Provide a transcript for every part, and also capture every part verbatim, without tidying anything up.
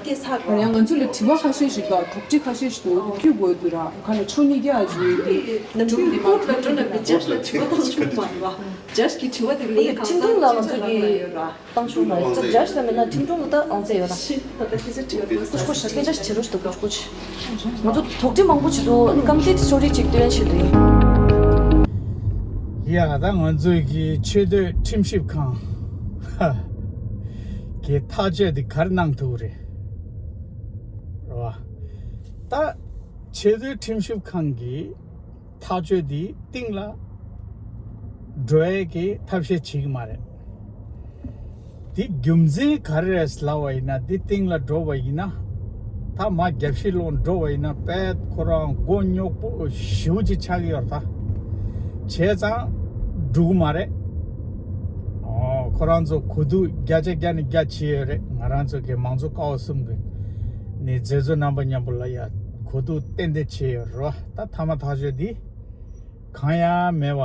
ཡང་ང་ཚོ་ལ་དྲི་བ་ཁ་ཤས་ཤིག་དང་དོགས་འདྲི་ཁ་ཤས་ཤིག་འདུག་ཁྱོད་དགོས་འདུག་ར། ག་ལ་ཆོས་ཉིད་རྒྱ་ཞུ་ཡོད་དེ་ནམ་རྒྱུན་གོ་ཊ་ལ་འགྲོ་ན་མི་ཇཇ་ལ་དྲི་བ་བཏང་ཆོག་མ་རེད་བ། ཇཇ་གི་དྲི་བ་དེ་ལ་ཁ་ཁྲིམས་སྐྱོང་ལ་ང་ཚོ་གི་བཏང་ཆོག་མ་རེད། ཇཇ་ལ་མེད་ན་ཁྲིམས་སྐྱོང་ལ་ད་ཨང་རྩེ་ཡོད་ན། ད་ལྟ་སྐད་ཆ་དྲི་བ་དགོས་ས་ཁོ་ཞག་སྐད་ཆ་ཞིག་བྱེད་རོགས་ཞུ་དགོས་ཁོ། ང་ཚོ་དོགས་འདྲི་མང་པོ་བྱེད་འདུག་ཨ་ནི་ཀམ་པི་ལིཊ་སོ་རི་ཅིག་སྟོན་བྱེད་འདུག་ཡ། ད་ང་ཚོས་ཀྱི་ཆེས་མཐོའི་ཁྲིམས་ཞིབ་ཁང་གི་ཐག་གཅོད་འདི་ག་རེ་གནང་ཐུབ་རེད། རེད་བ། ད་ཆེས་མཐོའི་ཁྲིམས་ཞིབ་ཁང་གི་ཐག་གཅོད་འདི་སྟེང་ལ་འགྲོ་ཡས་ཀྱི་ཐབས་ཤེས་བྱེད་ཀྱི་མ་རེད། འདི་རྒྱུ་མཚན་ག་རེ་རེད་ལབ་པ་ཡིན་ན། འདི་སྟེང་ལ་འགྲོ་བ་ཡིན་ན། ད་མ་རྒྱབ་ཤིག་ལོག་འགྲོ་བ་ཡིན་ན་དཔེ་ཁོ་རང་མགོ་རྙོག་པོ་ཞེ་པོ་ཅིག་ཆགས་ཀྱི་ཡོད་རེད་ད། བྱས་ཙང་འགྲོ་གི་མ་རེད། ཨོ། ཁོ་རང་ཚོ་གོ་བསྡུར་བརྒྱ་ཆ་བརྒྱ་ནས་བརྒྱ་བྱས་ཡོད་རེད། ང་རང་ཚོ་གི་མང་གཙོ་ཀ་བ་གསུམ་གི་ནས་མཛད་གཙོ་རྣམ་པ་མཉམ་པོ་ལ་ཡ་གོ་བསྡུར་ཏན་ཏན་བྱས་ཡོད་རེད་བ། ད་མཐའ་མ་ཐག་གཅོད་འདི་གང་ཡང་མེད་བ།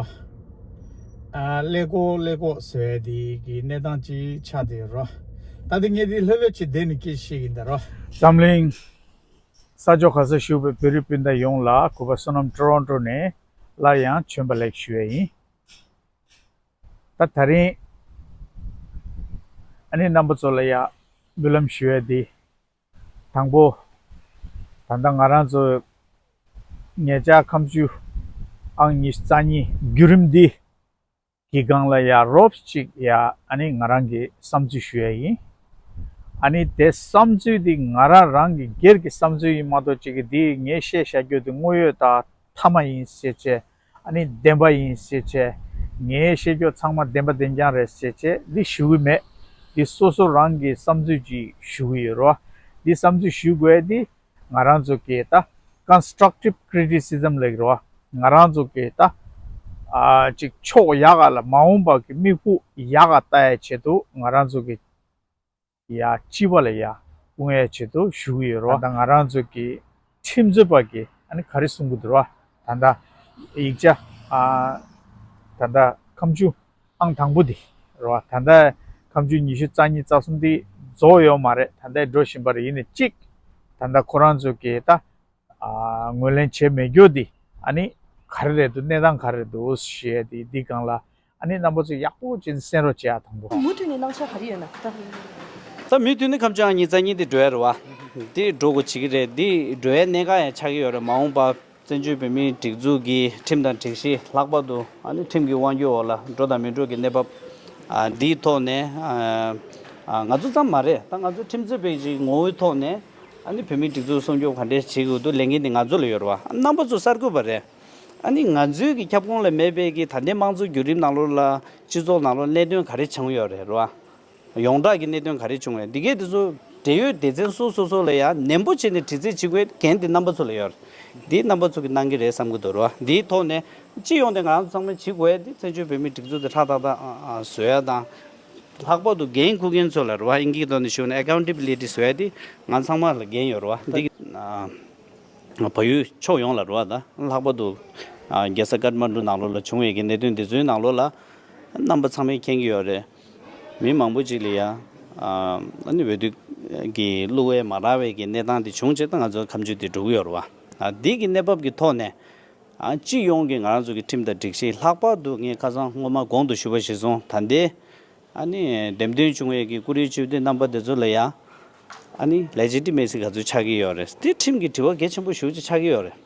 ཨ། ཀླད་ཀོར་ཀླད་ཀོར་བཟོ་ཡ་དེ་གི་གནས་སྟངས་ཅིག་ཆགས་བསྡད་རོ། ད་དེ་ངས་དེ་ལྷོད་ལྷོད་ཅིག་བསྡད་ནས་སྐད་ཆ་བཤད་ཀྱི་ཡིན་ད་རོ། འཛམ་གླིང་ས་ཕྱོགས་ག་ས་བཞུགས་པའི་བོད་རིགས་སྤུན་ཟླ་ཡོངས་ལ་གུས་པ་བསོད་ནམས་ཊོ་རོན་ཊོ་ནས་སླར་ཡང་བྱོན་པ་ལེགས་ཞུ་ཡ་ཡིན། ད་ད་རིང་ཨ་ནི་རྣམ་པ་ཚོ་ལ་ཡ་འབུལ་ལམ་ཞུ་ཡ་དེ། དང་པོ། ད་ལྟ་ང་རང་ཚོ་ཉེ་ཆར་ཁ་མཆུ་ཨང་ཉི་ཤུ་རྩ་གཉིས་བརྒྱུད་རིམ་འདི་གི་སྒང་ལ་ཡ་རོབ་ཅིག་ཡ་ཨ་ནི་ང་རང་གི་བསམ་ཚུལ་ཞུ་ཡ་ཡིན། ཨ་ནི་དེ་བསམ་ཚུལ་འདི་ང་རང་རང་གི་སྒེར་གྱི་བསམ་ཚུལ་ཡིན་མ་གཏོགས་ཅིག་གི་འདི་ངས་བཤད་བཞག་རྒྱུ་དེ་དངོས་ཡོད་དང་མཐའ་མ་ཡིན་ཟེར་བྱས། ཨ་ནི་བདེན་པ་ཡིན་ཟེར་བྱས། ངས་བཤད་རྒྱུ་ཚང་མ་བདེན་པ་བདེན་རྐྱང་རེད་ཟེར་བྱས་འདི་ཞུ་གི་མེད། འདི་སོ་སོ་རང་གི་བསམ་ཚུལ་ཅིག་ཞུ་གི་ཡོད་རོ། འདི་བསམ་ཚུལ་ཞུ་དགོས་འདི་ང་རང་ཚོ་གི་ད་constructive criticism ལབ་ཀྱི་རོ། ང་རང་ཚོ་གི་ད་ཨ་ཅིག་ཕྱོགས་ཡག་ག་ལ་མ་འོངས་པ་གི་མིག་དཔེ་ཡག་ག་ལྟ་ཡ་ཆེད་དུ་ང་རང་ཚོ་གི་ཡ་སྤྱི་པ་ལ་ཡ་དབུང་ཡ་ཆེད་དུ་ཞུ་གི་ཡོད་རོ། ད་ལྟ་ང་རང་ཚོ་གི་ཁྲིམས་རྩོད་པ་གི་ཨ་ནི་ག་རེ་གསུང་གི་འདུག་རོ། ད་ལྟ་ཡིག་ཆ་ཨ་ད་ལྟ་ཁ་མཆུ་ཨང་དང་པོ་འདི་རོ། ད་ལྟ་ཁ་མཆུ་ཉི་ཤུ་རྩ་གཉིས་རྩ་གསུམ་འདི་རྫོགས་ཡོད་མ་རེད། ད་ལྟ་འགྲོ་བཞིན་པ་རེད། ཡིན་ནའི་གཅིག་ད་ལྟ་ཁོ་རང་ཚོ་གི་ད་ཨ་ངོས་ལེན་བྱེད་མེད་རྒྱུ་འདི་ཨ་ནི་ག་རེ་རེད་འདུག་གནས་སྟངས་ག་རེ་འདུག་ཞེས་དེ་འདི་སྒང་ལ་ཨ་ནི་རྣམ་པ་ཚོས་ཡག་པོ་བྱས་ནས་གསན་རོགས་བྱེད་ཨ། དང་པོ། མུ་མཐུད་ནས་གནང་འཆར་ག་རེ་ཡོད་ན་ད། ད་མུ་མཐུད་ནས་ཁ་མཆུ་ཨང་ཉི་ཤུ་རྩ་གཉིས་འདི་འགྲོ་ཡ་རེད་བ། འདི་འགྲོ་དགོས་བྱེད་ཀྱི་རེད། འདི་འགྲོ་ཡ་གནད་འགག་ཡང་ཆགས་ཀྱི་ཡོད་རེད། མ་འོངས་པ་བཙན་བྱོལ་བོད་མིའི་སྒྲིག་འཛུགས་ཀྱི་ཁྲིམས་དང་སྒྲིག་གཞི་ལྷག་པར་དུ་ཨ་ནི་ཁྲིམས་ཀྱི་དབང་སྒྱུར་འོག་ལ་འགྲོ་དང་མི་འགྲོ་གི་གནས་བབ་ཨ་འདིའི་ཐོག་ནས་ཨ་ཨ་ང་ཚོ་ཙམ་མ་རེད། ད་ང་ཚོ་ཁྲིམས་རྩོད་པའི་ཅིག་ངོ་བོའི་ཐོག་ནས། ཨ་ནི་བོད་མིའི་སྒྲིག་འཛུགས་སྲུང་སྐྱོབ་ག་འདྲས་བྱེད་དགོས་འདུག་ལས་འགན་དེ་ང་ཚོ་ལ་ཡོད་རེད་བ། རྣམ་པ་ཚོ་གསར་འགོད་པ་རེད། ཨ་ནི་ང་ཚོའི་གི་ཁྱབ་ཁོངས་ལ་མེད་པའི་གི་ད་ལྟའི་དམངས་གཙོའི་བརྒྱུད་རིམ་ནང་ལོགས་ལ་སྤྱི་ཚོགས་ནང་ལོགས་གནད་དོན་ག་རེ་བྱུང་ཡོད་རེད་རེད་བ། ཡོངས་གྲགས་ཀྱི་གནད་དོན་ག་རེ་བྱུང་ཡོད། འདི་གས་དེ་ཚོ་འབྲེལ་ཡོད་སྡེ་ཚན་སོ་སོ་སོ་ལ་ཡང་ནན་པོ་བྱས་ནས་དྲི་རྩད་བྱེད་དགོས་འགན་དེ་རྣམ་པ་ཚོ་ལ་ཡོད་རེད། འདི་རྣམ་པ་ཚོ་གི་གནང་གི་རེད་བསམ་གི་འདུག་རེད་བ། འདིའི་ཐོག་ནས་སྤྱི་ཡོངས་དེ་ང་རང་ཚོ་ཚང་མས་བྱེད་དགོས་ཡ་དེ་བཙན་བྱོལ་བོད་མིའི་སྒྲིག་འཛུགས་དེ་ཧྲག་ཏག་ཏག་བཟོ་ཡ་དང་། ལྷག་པར་དུ་འགན་འཁུར་མཁན་ཚོ་ལ་རེད་བ། དབྱིན་ཇིའི་ཐོག་ནས་ཞུས་ན་ཨེ་ཀའུན་ཊེ་བི་ལི་ཊི་བཟོ་ཡ་དེ་ང་ཚང་མ་ལ་འགན་ཡོད་རེད་བ། འདི་ཨ་བལ་ཡུལ་ཕྱོགས་ཡོངས་ལ་རེད་བ། ད་ལྷག་པར་དུ་ཨ་རྒྱལ་ས་ཀཏ་མན་ཌུ་ནང་ལོགས་ལ་བྱུང་བའི་གི་གནད་དོན་འདི་ཚོའི་ནང་ལོགས་ལ་རྣམ་པ་ཚང་མས་མཁྱེན་གྱི་ཡོད་རེད། མི་མང་པོ་ཅིག་ལ་ཡ་ཨ་ནི་འོས་བསྡུ་གི་བླུག་པ་མ་རག་པའི་གི་གནས་སྟངས་འདི་བྱུང་རྗེས་ད་ང་ཚོ་ཁ་མཆུ་འདི་འགྲོ་གི་ཡོད་རེད་བ། ཨ་འདི་གི་གནས་བབ་ཀྱི་ཐོག་ནས། ཨ་སྤྱི་ཡོངས་ཀྱི་ང་རང་ཚོ་གི་ཁྲིམས་དང་སྒྲིག་གཞི། ལྷག་པར་དུ་ངས་ཁ་སང་སྔོན་མ་གོང་དུ་ཞུས་པ་གཞིར་བཟུང་ད་ལྟའི་ཨ་ནི་འདེམས་ཐོན་བྱུང་བའི་གི་བཀུར་འོས་སྤྱི་འཐུས་རྣམ་པ་དེ་ཚོ་ལ་ཡ་ཨ་ནི་ལེ་ཇི་ཊི་མེ་སི་ག་ཚོད་ཆགས་ཀྱི་ཡོད་རེད། དེ་ཁྲིམས་ཀྱི་དྲི་བ་གལ་ཆེན་པོ་ཞེ་པོ་ཅིག་ཆགས་ཀྱི་ཡོད་རེད།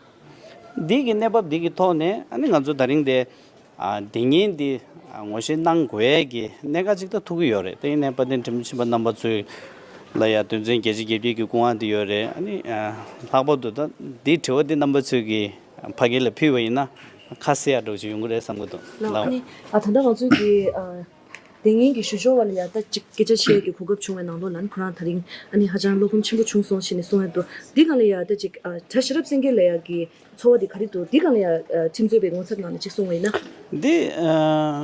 འདི་གི་གནས་བབ་འདི་གི་ཐོག་ནས་ཨ་ནི་ང་ཚོ་ད་རིང་དེ་ཨ་དེ་ཉིན་འདི་ཨ་ངོ་ཤེས་གནང་དགོས་ཡས་ཀྱི་གནད་འགག་ཅིག་ད་ཐུག་གི་ཡོད་རེད། དེ་ཡིན་ནའི་དཔལ་ལྡན་ཁྲིམས་ཞིབ་པ་རྣམ་པ་ཚོས་ལ་ཡ་དོན་ཚན་བརྒྱད་ཅུ་གྱ་བརྒྱད་ཀྱི་སྐུ་དབང་དེ་ཡོད་རེད། ཨ་ནི་ཨ་ལྷག་པར་དུ་ད་འདི་དྲི་བ་འདི་རྣམ་པ་ཚོས་ཀྱི་ཕ་གི་ལ་ཕུལ་བ་ཡིན་ན་ཁ་གསལ་ཡག་འདྲ་བོ་ཅིག་ཡོང་གི་རེད་བསམ་གི་འདུག་ལགས། ལགས། ཨ་ནི་ཨ་ད་ལྟ་ང་ཚོའི་གི་ཨ་དེ་སྔོན་གྱི་ཞུ་སྦྱོར་བ་ལ་ཡ་ད་ཅིག་སྐད་ཆ་བཤད་ཀྱི་གོ་སྐབས་བྱུང་བའི་ནང་ལོགས་ལ་ནི་ཁོ་རང་ད་རིང་ཨ་ནི་ཧ་ཅང་བློ་ཕམ་ཆེན་པོ་བྱུང་སོང་ཞེས་ནས་གསུངས་ཡོད་འདུག་འདི་ག་ལ་ཡ་ད་ཅིག་ཨ་གྲྭ་ཤེས་རབ་སེང་གེ་ལ་ཡ་གི་ཚོར་བ་འདི་ག་རེ་འདུག་འདི་ག་ལ་ཡ་ཨ་ཁྲིམས་རྩོད་པའི་ངོ་ཚབ་ནང་ནས་ཅིག་གསུངས་པ་ཡིན་ན། འདི་ཨ་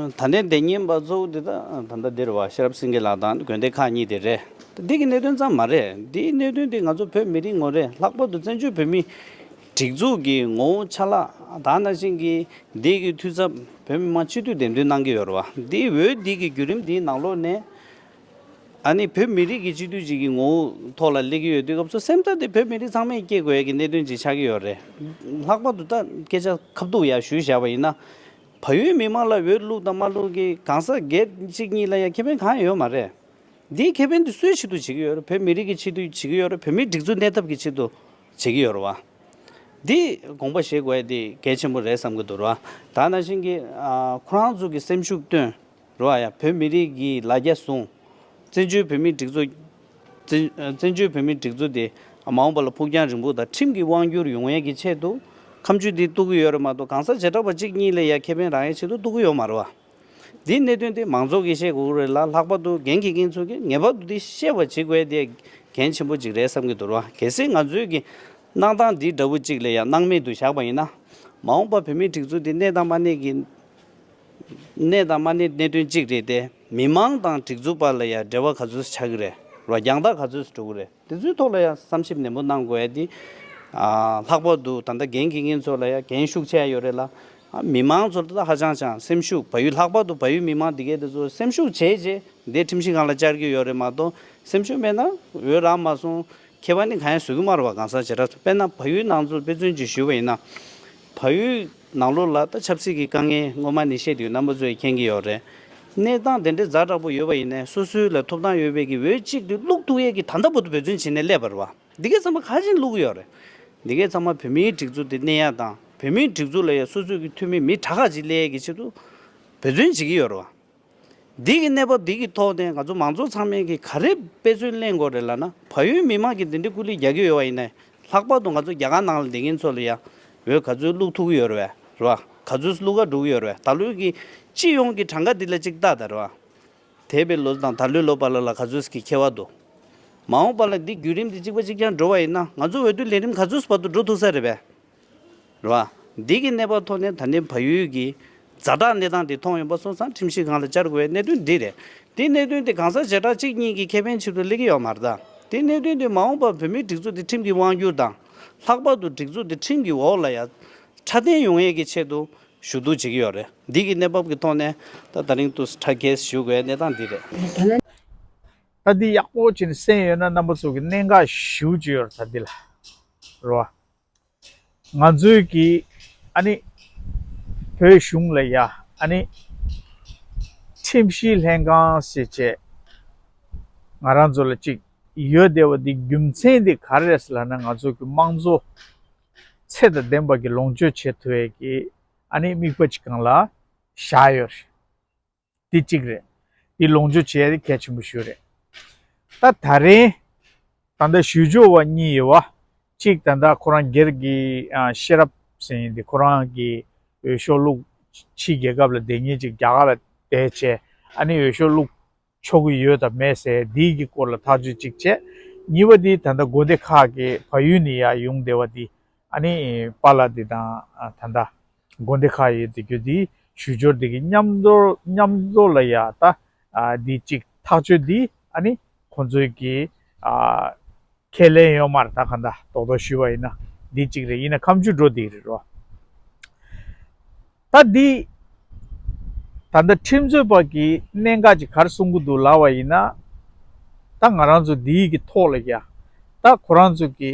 ད་ལྟའི་འདེམས་ཉན་པ་གཙོ་བོ་འདི་ད་ད་ལྟ་འདིར་བ་ཤེས་རབ་སེང་གེ་ལགས་དང་དགོན་སྡེ་ཁག་གཉིས་དེ་རེད། འདི་གི་གནད་དོན་ཙམ་མ་རེད། འདིའི་གནད་དོན་དེ་ང་ཚོ་བོད་མི་རིགས་ངོ་རེད། ལྷག་པར་དུ་བཙན་བྱོལ་བོད་མི་སྒྲིག་འཛུགས་ཀྱི་ངོ་བོ་ཆ་ལག་དེ་ནང་བཞིན་གྱི་འདི་གི་འཐུས་ཚབ་བོད་མི་མང་སྤྱི་འཐུས་འདེམས་ཐོན་གནང་གི་ཡོད་རེད་བ། འདིའི་འོས་འདི་གི་བརྒྱུད་རིམ་འདིའི་ནང་ལོགས་ནས་ ཨ་ནི་བོད་མི་རིགས་ཀྱི་སྤྱི་འཐུས་ཅིག་གི་ངོ་བོ་ཐོག་ལ་སླེབས་ཀྱི་ཡོད་དུས་སྐབས་སུ་སེམས་ཐག་དེ་བོད་མི་རིགས་ཚང་མས་སྐྱེ་དགོས་ཡ་གི་གནད་དོན་ཅིག་ཆགས་ཀྱི་ཡོད་རེད། ལྷག་པར་དུ་ད་སྐད་ཆ་ཁ་བསྡུ་ཡ་ཞུས་བཞག་པ་ཡིན་ན། བལ་ཡུལ་མི་མང་ལ་འོས་བླུགས་དང་མ་བླུགས་ཀྱི་གང་ཟག་སྒེར་གཅིག་གཉིས་ལ་ཡ་ཁེ་ཕན་གང་ཡང་ཡོད་མ་རེད། འདིའི་ཁེ་ཕན་དེ་སུའི་ཆེད་དུ་བྱེད་ཀྱི་ཡོད་རེད། བོད་མི་རིགས་ཀྱི་ཆེད་དུ་བྱེད་ཀྱི་ཡོད་རེད། བོད་མིའི་སྒྲིག་འཛུགས་གནས་ཐབས་ཀྱི་ཆེད་དུ་བྱེད་ཀྱི་ཡོད་རེད་བ། འདི་དགོངས་པ་བཞེས་དགོས་ཡ་དེ་གལ་ཆེན་པོ་རེད་བསམ་གྱི་འདུག་ར། ད་ནང་བཞིན་གྱི་ཨ་ཁོ་རང་ཚོ་གི་སེམས་ཤུགས་བཏོན་ར་ཡ། བོད་མི་རིགས་ཀྱི་ལ་རྒྱ་བཟུང་། བཙན་བྱོལ་བོད་མིའི་སྒྲིག་འཛུགས། བཙན་བཙན་བྱོལ་བོད་མིའི་སྒྲིག་འཛུགས་དེ་མ་འོངས་པ་ལ་ཕུགས་རྒྱང་རིང་པོ་དང་ཁྲིམས་ཀྱི་དབང་སྒྱུར་ཡོང་ཡས་ཀྱི་ཆེད་དུ་ཁ་མཆུ་དེ་གཏུག་གི་ཡོད་རེད་མ་གཏོགས། གང་ཟག་བྱེ་བྲག་པ་གཅིག་གཉིས་ལ་ཡ་ཁེ་ཕན་རག་ཡས་ཆེད་དུ་གཏུག་གི་ཡོད་མ་རེད་བ། འདིའི་གནད་དོན་དེ་མང་ཚོགས་ཀྱིས་ཤེས་དགོས་ཀྱི་རེད་ལ། ལྷག་པར་དུ་འགན་འཁྱེར་མཁན་ཚོ་གིས་ངེས་པར་དུ་དེ་ཤེས་པ་བྱེད་དགོས་ཡས་དེ་འགན་ཆེན་པོ་གཅིག་རེད་བསམ་གྱི་འདུག་ར། གལ་སྲིད་ང་ཚོའི་གི་གནང་སྟངས་འདི་འདྲ་བོ་གཅིག་ལ་ཡ་སྣང་མེད་དུ་བཞག་པ་ཡིན་ན། མ་འོངས་པ་བོད་མིའི་སྒྲིག་འཛུགས་དེ་གནས་དང་མ་གནས་ཀྱི་གནས་དང་མ་གནས་གནད་དོན་གཅིག་རེད་དེ། མི་མང་དང་སྒྲིག་འཛུགས་བར་ལ་ཡ་འབྲེལ་བ་ག་ཚོད་ཆགས་ཀྱི་རེད་ར། རྒྱང་ཐག་ག་ཚོད་འགྲོ་གི་རེད། དེ་ཚོའི་ཐོག་ལ་ཡང་བསམ་ཞིབ་ནན་པོ་གནང་དགོས་ཡ་དེ། ཨ་ལྷག་པར་དུ་ད་ལྟ་འགན་འཁྱེར་མཁན་ཚོ་ལ་ཡང་འགན་ཤུགས་ཆེ་ཡ་ཡོད་རེད་ལ། ཨ་མི་མང་ཚོར་ད་ཧ་ཅང་ཅང་སེམས་ཤུགས། བལ་ཡུལ་ལྷག་པར་དུ་བལ་ཡུལ་མི་མང་འདི་གས་དེ་ཚོ་སེམས་ཤུགས་བྱས་རྗེས་འདི་ཁྲིམས་ཞིབ་ཁང་ལ་བཅར་གྱི་ཡོད་རེད་མ་གཏོགས། སེམས་ཤུགས་མེད་ན་འོས་རག་མ་སོང་། ཁེ་ཕན་ནི་གང་ཡང་བཟོ་གི་མ་རེད་བ། གང་ཟག་བྱེ་བྲག་ཚོ། དཔེར་ན་བལ་ཡུལ་ནང་ཚོ་དཔེ་མཚོན་ཅིག་ཞུས་པ་ཡིན་ན། བལ་ཡུལ་ནང་ལོགས་ལ་ད་ཆབ་སྲིད་ཀྱི་དཀའ་ངལ་སྔོན་མ་ནས་བཤད་དུས་རྣམ་པ་ཚོས་མཁྱེན་གྱི་ཡོད་རེད། གནས་སྟངས་དེ་འདྲའི་ཛ་དྲག་པོ་ཡོད་པ་ཡིན་ནའི་སོ་སོའི་ལ་ཐོབ་ཐང་ཡོད་པའི་གི་འོས་གཅིག་དེ་བླུག་ཐུབ་ཡས་ཀྱི་ད་ལྟ་བར་དུ་འབད་བརྩོན་བྱས་ནས་སླེབས་པ་རེད་བ། འདི་གས་ཚང་མ་ག་རེ་བྱས་ནས་བླུག་གི་ཡོད་རེད། འདི་གས་ཚང་མ་བོད་མིའི་སྒྲིག་འཛུགས་དེ་གནས་ཡ་དང་། བོད་མིའི་སྒྲིག་འཛུགས་ལ་ཡ་སོ་སོའི་གི་འཐུས་མི་མི་དྲག་ཁ་ཅིག་སླེབས་ཡས་ཀྱི་ཆེད་དུ་འབད་བརྩོན་བྱེད་ཀྱི་ཡོད་རེད་བ། འདི་གི་གནས་བབ་འདི་གི་ཐོག་ནས་ང་ཚོ་མང་ཚོགས་ཚང་མས་ཀྱི་ག་རེ་དཔེ་མཚོན་ལེན་དགོས་རེད་ལབ་ན། བལ་ཡུལ་མི་མང་གིས་འདི་འདྲའི་སྐུ་ལས་རྒྱག་གི་ཡོད་པ་ཡིན་ནའི། ལྷག་པར་དུ་ང་ཚོ་རྒྱ་གར་ནང་ལ་བསྡད་མཁན་ཚོ་ལ་ཡ་འོས་ག་ཚོད་བླུག་ཐུབ་ཀྱི་ཡོད་རེད་བས། རེད་བ། ག་ཚོད་བླུག་ག་འགྲོ་གི་ཡོད་རེད་བས། ད་ལོའི་གི་སྤྱི་ཡོངས་ཀྱི་གྲངས་ཀ་འདི་ལ་གཅིག་ལྟ་ད་རེད་བ། འདས་པའི་ལོ་དང་ད་ལོའི་ལོ་བར་ལ་ལ་ག་ཚོད་ཀྱི་ཁྱད་པར་འདུག་མ་འོངས་པ་ལ་འདི་བརྒྱུད་རིམ་འདི་གཅིག་པ་གཅིག་རྐྱང་འགྲོ་བ་ཡིན་ན། ང་ཚོ་འོས་བསྡུ་ལས་རིམ་ག་ཚོད་བར་དུ་འགྲོ་ཐུབ་ས་རེད་བས། རེད་བ། འདི་གི་གནས་བབ་ཐོག་ནས་ད་ནི་བལ་ཡུལ་གྱི་ཛ་དྲག་གནས་སྟངས་འདི་མཐོང་ཡོང་པ་སོང་ཙང་ཁྲིམས་ཞིབ་ཁང་ལ་བཅར་དགོས་པའི་གནད་དོན་འདི་རེད། དེ་གནད་དོན་དེ་གང་ཟག་བྱེ་བྲག་གཅིག་གཉིས་ཀྱི་ཁེ་ཕན་ཆེད་དུ་སླེབས་ཀྱི་ཡོད་མ་རེད་ད། དེ་གནད་དོན་དེ་མ་འོངས་པར་བོད་མིའི་སྒྲིག་འཛུགས་དེ་ཁྲིམས་ཀྱི་དབང་སྒྱུར་དང་། ལྷག་པར་དུ་སྒྲིག་འཛུགས་དེ་ཁྲིམས་ཀྱི་འོག་ལ་ཡ་འཕྲོད་བསྟེན་ཡོང་ཡས་ཀྱི་ཆེད་དུ་ཞུ་གཏུག་བྱེད་ཀྱི་ཡོད་རེད། འདི་གི་གནས་བབ་ཀྱི་ཐོག་ནས་ད་ད་རིང་དུ་ཁྲ་གེས་ཞུ་དགོས་པའི་གནས་སྟངས་འདི་རེད། ད་འདི་ཡག་པོ་བྱས་ནས་གསན་ཡོད་ན་རྣམ་པ་ཚོ་གི་གནད་འགག་ཞེ་པོ་ཅིག་ཡོད་རེད་ད་འདི་ལ། རེད་བ། ང་ཚོའི་གི་ཨ་ནི་བོད་གཞུང་ལ་ཡ་ཨ་ནི་ཁྲིམས་ཞིབ་ལྷན་ཁང་ཟེར་བྱས་ང་རང་ཚོ་ལ་ཅིག་ཡོད་བསྡད་པ་འདི་རྒྱུ་མཚན་འདི་ག་རེ་རེད་ཟེར་ལབ་ན། ང་ཚོ་གི་དམངས་གཙོ་ཚད་དང་ལྡན་པ་གི་ལོངས་སྤྱོད་བྱེད་ཐུབ་ཡས་ཀྱི་ཨ་ནི་དམིགས་པ་ཅིག་སྒང་ལ་བཞག་ཡོད་རེད། འདི་གཅིག་རེད། འདི་ལོངས་སྤྱོད་བྱེད་ཡ་དེ་གལ་ཆེན་པོ་ཞིག་རེད། ད་ད་རིང་ད་ལྟ་ཞུ་སྦྱོར་བ་གཉིས་ཡོད་བ། གཅིག་ད་ལྟ་ཁོ་རང་སྒེར་གྱི་ཨ་ཤེས་རབ་ཟེར་མཁན་དེ་ཁོ་རང་གི་འོས་ཤོག་བླུགས། ཕྱི་རྒྱལ་ཁབ་ལ་བསྡད་མཁན་ཅིག་རྒྱ་གར་ལ་བསྡད་བྱས་ཨ་ནི་འོས་ཤོག་བླུགས་ཆོག་གི་ཡོད་དང་མེད་ཟེར་འདིའི་གི་སྐོར་ལ་ཐག་གཅོད་གཅིག་བྱས། གཉིས་པ་དེ་ད་ལྟ་དགོན་སྡེ་ཁག་གི་བལ་ཡུལ་ནས་ཡར་ཡོང་བསྡད་པ་དེ། ཨ་ནི་པཱ་ལགས་འདི་དང་ཨ་ད་ལྟ་དགོན་སྡེ་ཁག་ཡོད་དེ་རྒྱུ་འདི་ཞུ་སྦྱོར་འདི་གི་མཉམ་དུ་མཉམ་དུ་ལ་ཡ་ད་ཨ་འདི་གཅིག་ཐག་གཅོད་འདི་ཨ་ནི་ཁོང་ཚོའི་གི་ཨ་ཁས་ལེན་ཡོད་མ་རེད། ད་གང་ལྟར་རྡོག་རྡོག་ཞུས་པ་ཡིན་ན་འདི་གཅིག་རེད། ཡིན་ན་ཁ་མཆུ་འགྲོ་འདི་རེད་རོ། ད་འདི་ད་ལྟ་ཁྲིམས་རྩོད་པ་གི་གནད་འགག་ཅིག་ག་རེ་གསུང་གི་འདུག་ལབ་པ་ཡིན་ན། ད་ང་རང་ཚོ་འདིའི་གི་ཐོག་ལ་ཡ་ད་ཁོ་རང་ཚོ་གི་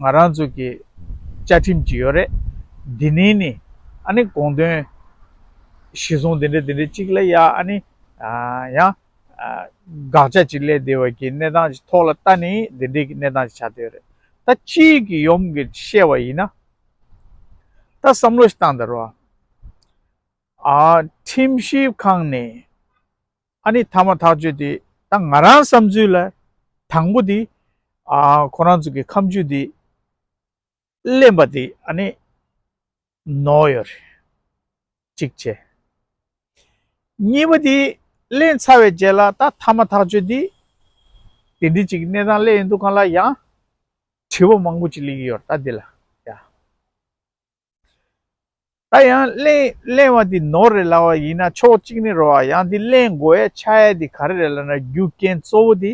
ང་རང་ཚོ་གི་བཅའ་ཁྲིམས་ཅིག་ཡོད་རེད། འདི་ནས་ནི་ཨ་ནི་དགོངས་དོན་གཞི་བཟུང་འདི་འདྲ་འདི་འདྲ་ཅིག་ལ་ཡ་ཨ་ནི་ཨ་ཡང་ཨ་དགག་བྱ་ཅིག་སླེབས་བསྡད་པ་གི་གནས་སྟངས་ཅིག་ཐོག་ལ་ལྟ་ནི་འདི་འདྲའི་གི་གནས་སྟངས་ཅིག་ཆགས་བསྡད་ཡོད་རེད། ད་སྤྱིའི་གི་ཡོམ་གི་བཤད་པ་ཡིན་ན། ད་བསམ་བློ་ཞིག་བཏང་དང་རོ། ཨ་ཁྲིམས་ཞིབ་ཁང་ནས་ཨ་ནི་མཐའ་མ་ཐག་གཅོད་དེ་ད་ང་རང་བསམ་ཚུལ་ལ་དང་པོ་དེ་ཨ་ཁོ་རང་ཚོ་གི་ཁ་མཆུ་དེ་ལེན་པ་དེ་ཨ་ནི་ནོར་ཡོད་རེད། གཅིག་བྱས། གཉིས་པ་དེ་ལེན་ཚར་བའི་རྗེས་ལ་ད་མཐའ་མ་ཐག་གཅོད་དེ་དེ་འདྲའི་ཅིག་གནས་སྟངས་སླེབས་ཡོང་དུས་སྒང་ལ་ཡང་དྲི་བ་མང་པོ་ཅིག་སླེབས་ཀྱི་ཡོད་རེད་ད་འདི་ལ་ཡ། ད་ཡང་གླེང་གླེང་བ་འདི་ནོར་རེད་ལབ་པ་ཡིན་ན་ཕྱོགས་གཅིག་ནས་རེད་བ། ཡང་འདི་གླེང་དགོས་ཡ་ཆགས་ཡ་འདི་ག་རེ་རེད་ལབ་ན་རྒྱུ་རྐྱེན་གཙོ་བོ་འདི་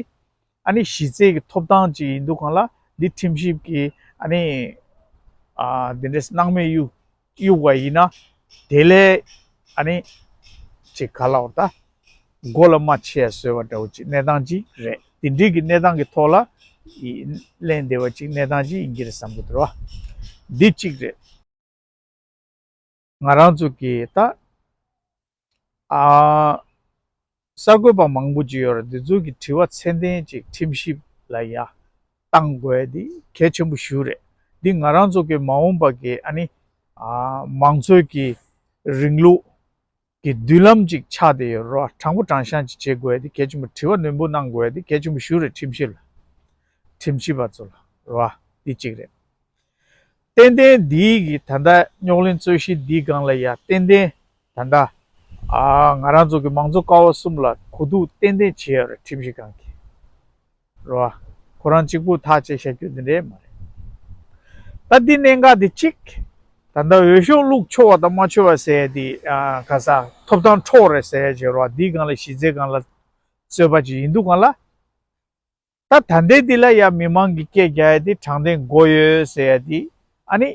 ཨ་ནི་གཞི་རྩའི་གི་ཐོབ་ཐང་ཅིག་ཡིན་དུས་སྒང་ལ་འདི་ཁྲིམས་ཞིབ་ཀྱི་ཨ་ནི་ཨ་འདི་འདྲས་སྣང་མེད་གཡུག་གཡུག་པ་ཡིན་ན་དེ་ལས་ཨ་ནི་ཅིག་ག་ལབ་དགོས་རེད་ད། མགོ་ལ་རྨ་ཆེ་ཡ་བཟོས་པ་འདྲ་བོ་ཅིག་གནས་སྟངས་ཅིག་རེད། དེ་འདྲའི་གི་གནས་སྟངས་ཀྱི་ཐོག་ལ་ཡི་གླེང་བདེ་བ་ཅིག་གནས་སྟངས་ཅིག་ཡིན་གྱི་རེད་བསམ་གྱི་འདུག་ར། འདི་གཅིག་རེད། ང་རང་ཚོ་གི་ད་ཨ་གསར་འགོད་པ་མང་པོ་ཅིག་ཡོད་རེད། འདི་ཚོ་གི་དྲི་བ་ཚད་ལྡན་ཅིག་ཁྲིམས་ཞིབ་ལ་ཡ་བཏང་དགོས་ཡ་འདི་གལ་ཆེན་པོ་ཞིག་རེད། འདི་ང་རང་ཚོ་གི་མ་འོངས་པ་གི་ཨ་ནི་ཨ་མང་གཙོའི་གི་རིང་ལུགས་ཀྱི་མདུན་ལམ་ཅིག་ཆགས་བསྡད་ཡོད་རེད་བ། དྲང་པོ་དྲང་བཞག་ཅིག་བྱེད་དགོས་ཡ་འདི་གལ་ཆེན་པོ། དྲི་བ་ནན་པོ་གནང་དགོས་ཡ་འདི་གལ་ཆེན་པོ་ཞིག་རེད། ཁྲིམས་ཞིབ་ལ། ཁྲིམས་ཞིབ་པ་ཚོ་ལ་རེད་བ། འདི་གཅིག་རེད། ཏན་ཏན་འདིའི་གི་ད་ལྟ་རྙོག་གླེང་རྩོད་གཞི་འདིའི་སྒང་ལ་ཡ་ཏན་ཏན་ད་ལྟ་ཨ་ང་རང་ཚོ་གི་མང་གཙོ་ཀ་བ་གསུམ་ལ་གོ་བསྡུར་ཏན་ཏན་བྱས་ཡོད་རེད། ཁྲིམས་ཞིབ་ཁང་གིས་རེད་བ། ཁོ་རང་གཅིག་པུ་ཐག་བཅད་བཞག་རྒྱུ་འདི་འདྲས་མ་རེད། ད་འདི་གནད་འགག་འདི་གཅིག་ད་ལྟ་འོས་ཤོག་བླུགས་ཆོག་པ་དང་མ་ཆོག་པ་ཟེར་ཡ་འདི་ཨ་ག་ས་ཐོབ་ཐང་འཕྲོག་རེད་ཟེར་ཡ་བྱས་རེད་བ། འདིའི་སྒང་ལ་གཞི་རྩའི་སྒང་ལ་རྩོད་པ་ཅིག་ཡིན་དུས་སྒང་ལ། ད་ད་ལྟའི་འདི་ལ་ཡ་མི་མང་གི་སྐད་རྒྱག་ཡ་དེ་དྲང་བདེན་དགོས་ཡོད་ཟེར་ཡ་དེ། ཨ་ནི་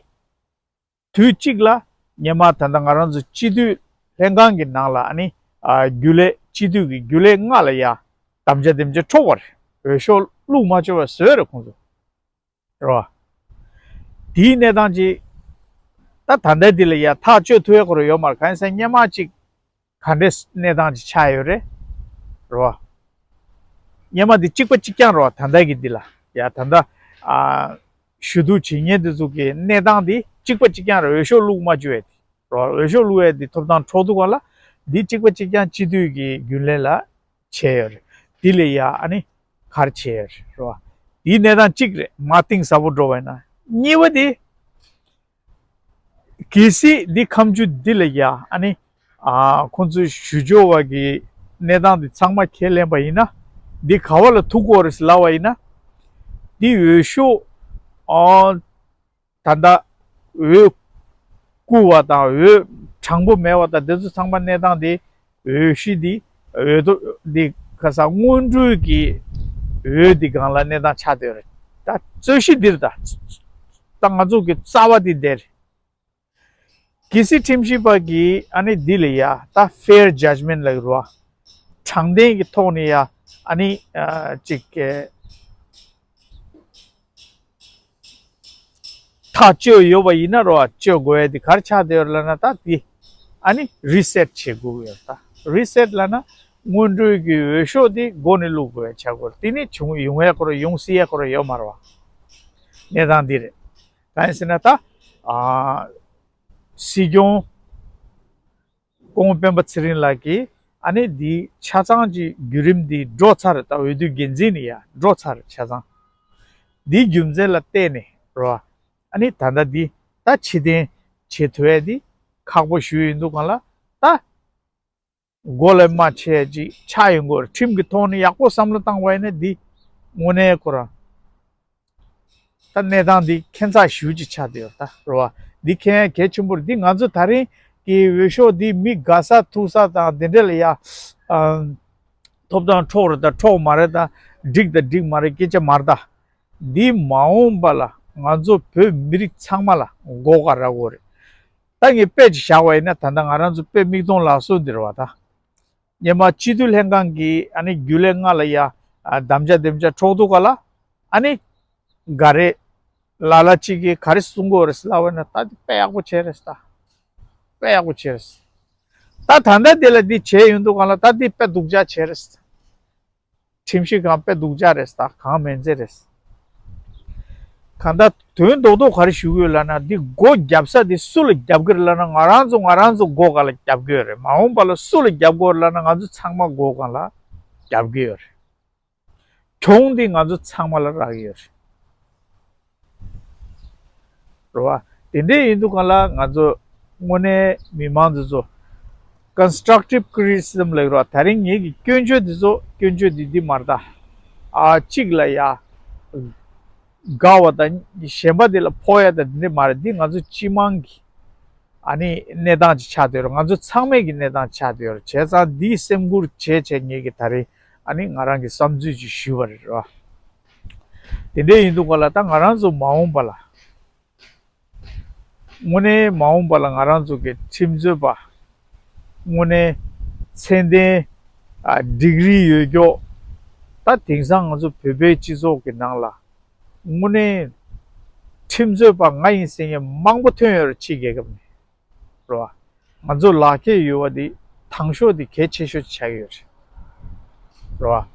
དུས་གཅིག་ལ་སྔོན་མ་ད་ལྟ་ང་རང་ཚོ་སྤྱི་འཐུས་ལྷན་ཁང་གི་ནང་ལ་ཨ་ནི་ཨ་རྒྱུན་ལས་སྤྱི་འཐུས་ཀྱི་རྒྱུན་ལས་ལྔ་ལ་ཡ་དམ་བཅའ་དེམ་བཅའ་འཕྲོག་པ་རེད། འོས་ཤོག་བླུགས་མ་ཆོག་པ་བཟོས་རེད་ཁོང་ཚོ། རེད་བ། དེའི་གནས་སྟངས་ཅིག་ད་ད་ལྟའི་འདི་ལ་ཡ་ཐག་གཅོད་ཐུབ་ཡ་ཁོ་རང་ཡོད་མ་རེད། གང་ཡིན་ཟེར་ན་སྔོན་མ་ཅིག་ག་འདྲས་གནས་སྟངས་ཅིག་ཆགས་ཡོད་རེད། རེད་བ། སྔོན་མ་འདི་གཅིག་པ་གཅིག་རྐྱང་རེད་བ། ད་ལྟ་གི་འདི་ལ་ཡ་ད་ལྟ་ཨ་ཞུ་གཏུག་བྱེད་མཁན་འདི་ཚོ་གི་གནས་སྟངས་འདི་གཅིག་པ་གཅིག་རྐྱང་རེད། འོས་ཤོག་བླུགས་མ་བཅུག་ཡ་དེ་རེད་བ། འོས་ཤོག་བླུགས་ཡ་དེ་ཐོབ་ཐང་འཕྲོག་འདུག་ག་ལ། འདི་གཅིག་པ་གཅིག་རྐྱང་སྤྱི་འཐུས་ཀྱི་རྒྱུན་ལས་ལ་བྱས་ཡོད་རེད། འདི་ལ་ཡ་ཨ་ནི་ག་རེ་བྱས་ཡོད་རེད་བ། འདིའི་གནས་སྟངས་གཅིག་རེད། མ་གཏིང་ཟབ་པོ་འགྲོ་བ་ཡིན་ན། གཉིས་པ་དེ། གལ་སྲིད་འདི་ཁ་མཆུ་འདི་ལ་ཡ་ཨ་ནི་ཨ་ཁོང་ཚོའི་ཞུ་སྦྱོར་བ་གི་གནས་སྟངས་འདི་ཚང་མ་ཁས་ལེན་པ་ཡིན་ན། འདི་ག་བ་ལ་ཐུག་གོ་རེད་ལབ་པ་ཡིན་ན། འདི་འོས་ཤོག་ཨ་ད་ལྟ་འོས་བསྐུར་བ་དང་འོས་དྲང་པོ་མེད་པ་དང་དེ་ཚོ་ཚང་མ་གནས་སྟངས་དེ་འོས་གཞི་འདི་འོས་ཐོབ་འདི་ཁ་སང་སྔོན་འགྲོའི་གི་འོས་འདི་སྒང་ལ་གནས་སྟངས་ཆགས་བསྡད་རེད། ད་རྩོད་གཞི་འདིར་ད་ད་ང་ཚོ་གི་རྩ་བ་འདི་འདིར། གལ་སྲིད་ཁྲིམས་ཞིབ་པ་གིས་ཨ་ནི་འདི་ལ་ཡ་ད་fair judgment་ལབ་རོ། དྲང་བདེན་གྱི་ཐོག་ནས་ཡ་ཨ་ནི་ཨ་ཅིག་གི་ཐག་གཅོད་ཡོད་པ་ཡིན་ན་རོ། གཅོད་དགོས་ཡ་དེ་ག་རེ་ཆགས་བསྡད་ཡོད་ལབ་ན། ད་དེ་ཨ་ནི་reset བྱེད་དགོས་ཡོད། ད་reset ལབ་ན་སྔོན་འགྲོའི་གི་འོས་ཤོག་དེ་མགོ་ནས་བླུག་དགོས་ཡ་ཆགས་དགོས། དེ་ནི་བྱུང་ཡོང་ཡ་ཁོ་ར་ཡོང་སྲིད་ཡ་ཁོ་ར་ཡོད་མ་རེད་བ། གནས་སྟངས་འདི་རེད། གང་ཡིན་ཟེར་ན་ད་ཨ་སྲིད་སྐྱོང་སྐུ་ངོ་སྤེན་པ་ཚེ་རིང་ལགས་ཀྱིས་ཨ་ནི་འདི་ཆ་ཚང་གི་བརྒྱུད་རིམ་འདི་འགྲོ་ཚར། ད་འོས་བསྡུ་འགན་འཛིན་ནས་ཡ་འགྲོ་ཚར་ཆ་ཚང་། འདིའི་རྒྱུ་མཚན་ལ་བརྟེན་ནས་རོ། ཨ་ནི་ད་ལྟ་འདི་ད་ཕྱིར་འཐེན་བྱེད་ཐུབ་ཡ་འདི་ཁག་པོ་ཞུ་ཡིན་འདུག་གང་ལ་ད། མགོ་ལ་རྨ་ཆེ་ཅིག་ཆགས་ཡོང་གི་རེད། ཁྲིམས་ཀྱི་ཐོག་ནས་ཡག་པོ་བསམ་བློ་བཏང་བ་ཡིན་ན་འདི་དངོས་གནས་ཁོ་རང་ད་གནས་སྟངས་འདི་ཁྱད་མཚར་ཞེ་པོ་ཅིག་ཆགས་བསྡད་ཡོད་ད་རེད་བ། འདི་མཁྱེན་ཡ་གལ་ཆེན་པོ་རེད། འདི་ང་ཚོ་ད་རིང་གི་འོས་ཤོག་འདི་མི་དགའ་ས་ཐུག་ས་དང་འདི་འདྲ་ལ་ཡ་ཨ་ཐོབ་དང་འཕྲོག་རེད་ད་འཕྲོག་མ་རེད་ད་འགྲིག་ད་འགྲིག་མ་རེད་སྐད་ཆ་མ་རེད་ད། འདི་མ་འོངས་པ་ལ་ང་ཚོ་བོད་མི་རིགས་ཚང་མ་ལ་མགོ་སྐོར་རག་གི་རེད། ད་ངས་དཔེ་ཅིག་བཞག་པ་ཡིན་ན། ད་ལྟ་ང་རང་ཚོ་དཔེ་མིག་མཐོང་ལག་བཟོ་འདི་རེད་བ་ད། སྔོན་མ་སྤྱི་འཐུས་ལྷན་ཁང་གི་ཨ་ནི་རྒྱུན་ལས་ལྔ་ལ་ཡ་ཨ་དམ་བཅའ་དེམ་བཅའ་འཕྲོག་འདུག་ག་ལ། ཨ་ནི་ག་རེ་ལ་ལ་གཅིག་གིས་ག་རེ་གསུང་གི་ཡོད་རེད་ལབ་པ་ཡིན་ན། ད་འདི་དཔེ་ཡག་པོ་བྱས་རེད་ད། དཔེ་ཡག་པོ་བྱས་རེད། ད་ད་ལྟ་འདི་ལ་འདི་བྱས་ཡོང་འདུག་ག་ལ། ད་འདི་དཔེ་སྡུག་ཅག་བྱས་རེད། ཁྲིམས་ཞིབ་ཁང་དཔེ་སྡུག་ཅག་རེད་ད། གང་མིན་ཚད་རེད། གང་ལྟར་དོན་རྡོག་རྡོག་ག་རེ་ཞུ་གི་ཡོད་ལབ་ན། འདི་སྒོ་བརྒྱབ་ས་འདི་སུ་ལ་བརྒྱབ་གི་རེད་ལབ་ན། ང་རང་ཚོ་ང་རང་ཚོ་སྒོ་སྒང་ལ་བརྒྱབ་གི་ཡོད་རེད། མ་འོངས་པ་ལ་སུ་ལ་བརྒྱབ་དགོས་རེད་ལབ་ན། ང་ཚོ་ཚང་མ་སྒོ་སྒང་ལ་བརྒྱབ་གི་ཡོད་རེད། གྱོང་འདི་ང་ཚོ་ཚང་མ་ལ་རག་གི་ཡོད་རེད། རེད་བ། དེ་འདྲ་ཡིན་དུས་སྒང་ལ་ང་ཚོ་དངོས་གནས་མི་མང་ཚོ་ཚོ་constructive criticism ལབ་ཀྱི་རེད་བ། ད་རིང་ངེད་ཀྱི་སྐྱོན་བརྗོད་འདི་ཚོ་སྐྱོན་བརྗོད་འདི་འདི་མ་རེད་ད། ཨ་གཅིག་ལ་ཡ་དགའ་བ་དང་གཞན་པ་དེ་ལ་ཕོག་ཡ་དང་འདི་འདྲ་མ་རེད། འདི་ང་ཚོ་སྤྱི་དམངས་ཀྱི་ཨ་ནི་གནས་སྟངས་ཅིག་ཆགས་བསྡད་ཡོད་རེད། ང་ཚོ་ཚང་མས་ཀྱི་གནས་སྟངས་ཆགས་བསྡད་ཡོད་རེད། བྱས་ཙང་འདིའི་སེམས་ཁུར་བྱས་བྱས་ངེད་ཀྱི་ད་རེས་ཨ་ནི་ང་རང་གི་བསམ་ཚུལ་ཅིག་ཞུས་པ་རེད་བ། དེ་འདྲ་ཡིན་དུས་སྒང་ལ་ད་ང་རང་ཚོ་མ་འོངས་པ་ལ། དངོས་གནས་མ་འོངས་པ་ལ་ང་རང་ཚོ་གི་ཁྲིམས་རྩོད་པ། དངོས་གནས་ཚད་ལྡན་ ཨ་ཌིག་རི་ཡོད་ཀྱོག་ད་དེང་སང་ང་ཚོ་བོད་པའི་སྤྱི་ཚོགས་ཀྱི་ནང་ལ་དངོས་གནས་ཁྲིམས་རྩོད་པ་ང་ཡིན་ཟེར་མཁན་མང་པོ་ཐོན་ཡོད་རེད། ཕྱི་རྒྱལ་ཁབ་ནས་རེད་བ། ང་ཚོ་ལག་ཁྱེར་ཡོད་པ་འདི་དང་ཤོས་འདི་གལ་ཆེ་ཤོས་ཆགས་ཀྱི་ཡོད་རེད་རེད་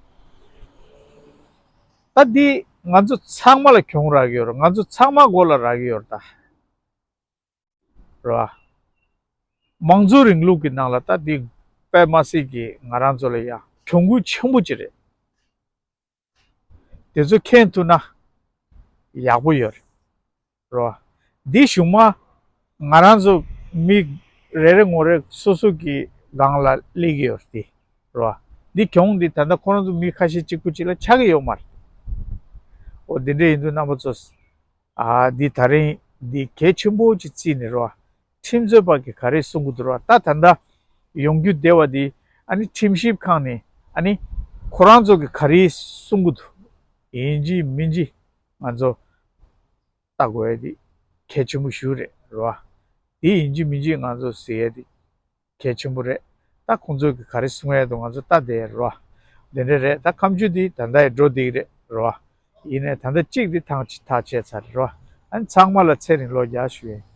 བ། ད་འདི་ང་ཚོ་ཚང་མ་ལ་གྱོང་རག་གི་ཡོད་རེད། ང་ཚོ་ཚང་མ་མགོ་ལ་རག་གི་ཡོད་རེད་ད། རེད་བ། མང་གཙོ་རིང་ལུགས་ཀྱི་ནང་ལ་ད་འདི་དཔེ་མ་སྲིད་ཀྱི་ང་རང་ཚོ་ལ་ཡང་གྱོང་གུད་ཆེན་པོ་ཅིག་རེད། དེ་ཚོ་མཁྱེན་ཐུབ་ན་ཡག་པོ་ཡོད་རེད། རེད་བ། འདི་གཞུག་མ་ང་རང་ཚོ་མི་རེ་རེ་ངོ་རེ་སོ་སོ་གི་སྒང་ལ་སླེབས་ཀྱི་ཡོད་རེད་དེ། རེད་བ། འདི་གྱོང་འདི་ད་ལྟ་ཁོ་རང་ཚོ་མི་ཁ་ཤས་གཅིག་པུ་གཅིག་ལ་ཆགས་ཀྱི་ཡོད་མ་རེད། འོ་དེ་འདྲ་ཡིན་དུས་རྣམ་པ་ཚོ། ཨ་འདི་ད་རིང་འདི་གལ་ཆེན་པོ་ཅིག་བརྩིས་ནས་རེད་བ། ཁྲིམས་རྩོད་པ་གི་ག་རེ་གསུང་གི་འདུག་རེད་བ། ད་ད་ལྟ་ཡོང་རྒྱུ་བསྡད་པ་འདི་ཨ་ནི་ཁྲིམས་ཞིབ་ཁང་ནས་ཨ་ནི་ཁོ་རང་ཚོ་གི་ག་རེ་གསུང་གི་འདུག་ཡིན་གཅིག་མིན་གཅིག་ང་ཚོ་ལྟ་དགོས་ཡ་དེ་གལ་ཆེན་པོ་ཞིག་རེད་རེད་བ། དེ་ཡིན་གཅིག་མིན་གཅིག་ང་ཚོ་ཟེར་ཡ་དེ་གལ་ཆེན་པོ་རེད། ད་ཁོང་ཚོ་གི་ག་རེ་གསུང་ཡ་འདུག་ང་ཚོ་ལྟ་བསྡད་ཡ་རེད་བ། དེ་འདྲ་རེད། ད་ཁ་མཆུ་དེ་ད་ལྟ་ཡི་འགྲོ་བསྡད་ཀྱི་རེད་རེད་བ། ཡིན་ནའི་ད་ལྟ་གཅིག་དེ་ཐག་ཆ་ཐག་བཅད་ཚར་རེད་རེད་བ། ཨ་ནི་ཚང་མ་ལ་ཚེ་རིང་ལོ་བརྒྱ་ཞུ་ཡ་ཡིན།